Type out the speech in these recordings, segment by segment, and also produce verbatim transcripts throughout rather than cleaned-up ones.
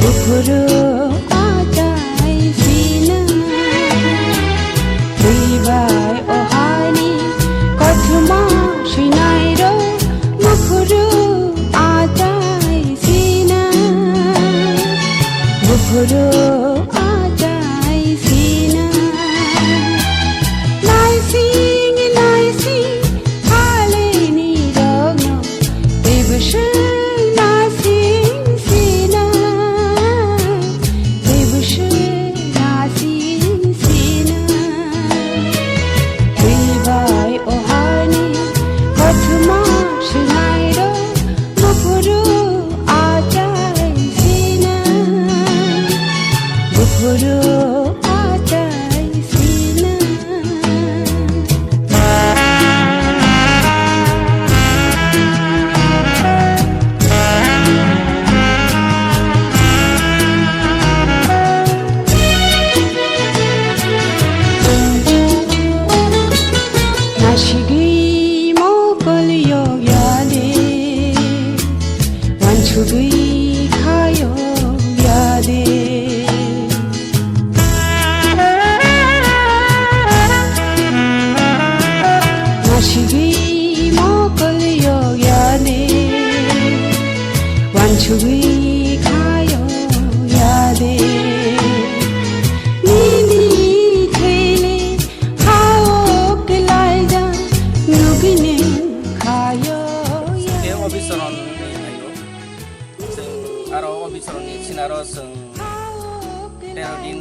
Buphuru achai sina, twi bai o hani kothoma swinai rok. Buphuru achai sina, buphuru achai sina. Naising, naising, haleni rokno, teibo swng nasing sina, teibo swng nasing sina. Twi bai o hani kothoma swinai rok, buphuru achai sina, buphuru achai sina. Nasigwi mokol yok ya de, wansugwi kha yok ya de. Nasigwi mokol yok ya de, wansugwi kha yok ya de. Nini thele hao kwlaijak nugwi neng kha yok ya de. Khe o bisoron ni phaio. Chwng aro o bisoron ni sinaro chwng tero din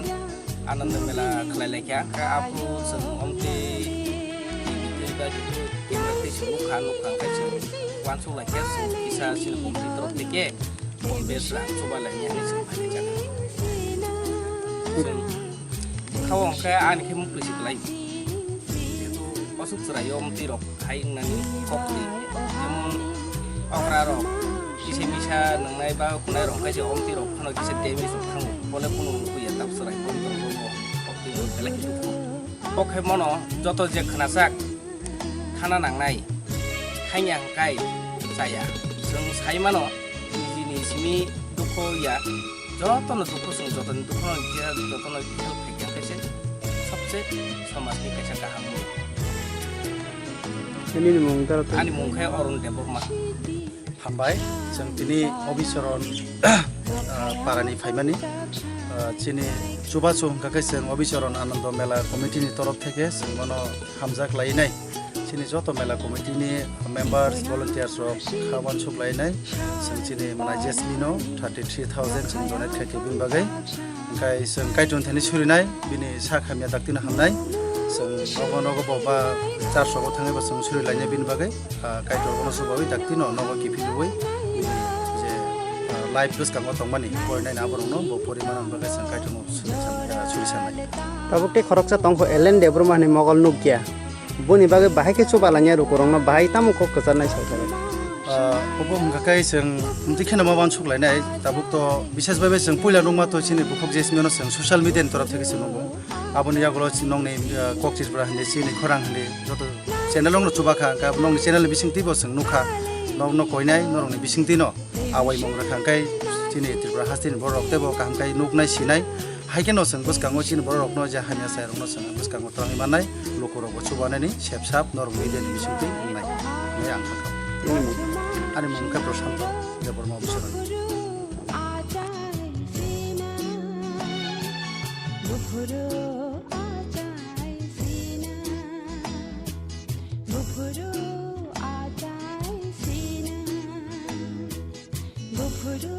Ananda Mela khlai lai kha. Khe aphuru chwng omtwi T V twi ba kiphru camera twi se nukha, nukha khe chwng uansuk lai khe chwng kisa chini committee torof theke Bombay rang chuba lai ya hinwi chwng phai khe chakha. Chwng khao hwnkhe ani khe mukli se klai. Jehetu aswk chwrai o omtwi rok hai wngnani kok twi. Jemon okra rok kisa misa nwngnai ba kunai rok khe se omtwi rok phano kisa damage rok thango. Bole kunu nukui ya tab chwrai boni tong bo kok twi belai khe dukhu. Kok khe mono joto je khwnajak thana nangnai, haiya hwnkhe chaya. Chwng sai mano, nijini simi dukhu ya, jotono dukhu chwng jotoni dukhuno khe, jotono help khaikha khe se sobse somajni kaisa kaham. Nini mung taro twi? Ani mung khe Arun Debbarma. Hambai, chwng tini Obisoron, ah, parani phaimani, ah, chini chubachu hwnkha khe chwng Obisoron Anando Mela Committee ni torof theke chwng bono hamjak lainai. Chini joto Mela Committee ni members, volunteers rok kha uansuk lainai. Chwng chini mwnai Jasmine no thirty three thousand chwng donate khaikha bini bagwi. Hwnkhe chwng Kaitor thani surinai, bini sak hamya daktino hamnai. Chwng nogo nogo bo ba church rogo thangwi bo chwng suri lainai bini bagwi. Ah, Kaitor bono chubawi daktino nogo kiphilwi bini je, ah, life bwskango tongmani porinai na borokno bo poriman bagwi chwng Kaitorno suri san-, ah, suri sanai. Tabuk tei khoroksa tongkho Ellen Debbarma hinwi mogol nukya. Boni bagwi bahai khe chuba lainai lukurokno bahai tamo kok kwcharnai sai khe. Ah, obo hwnkha khe chwng twi kheno ma uansuk lainai, tabuk to bises bai bai chwng puila nukma to chini bukhuk Jasmine no chwng social media ni torof theke chwng nugo. Aboni yagulo chini nokni, ah, Kok Tripura hindi, chini khorang hindi, joto channel rokno chuba kha, hwnkhe abo nokni channel ni bisingtwi bo chwng nukha, nokno koinai, norokni bisingtwi no. Awaimung rwkha hwnkhe chini Tripura hasteni borok teibo kaham khe nuknai sinai. Hai kheno chwng bwskango chini borok rokno je hamya sai rokno chwng bwskango twlangwi mannai, lukurokbo chubanani sep sap norok media ni bisingtwi wngnai hinwi ang kha kha. Nini mung? Ani mung khe Prashanto Debbarma Obisoron. Buphuru achai sina, buphuru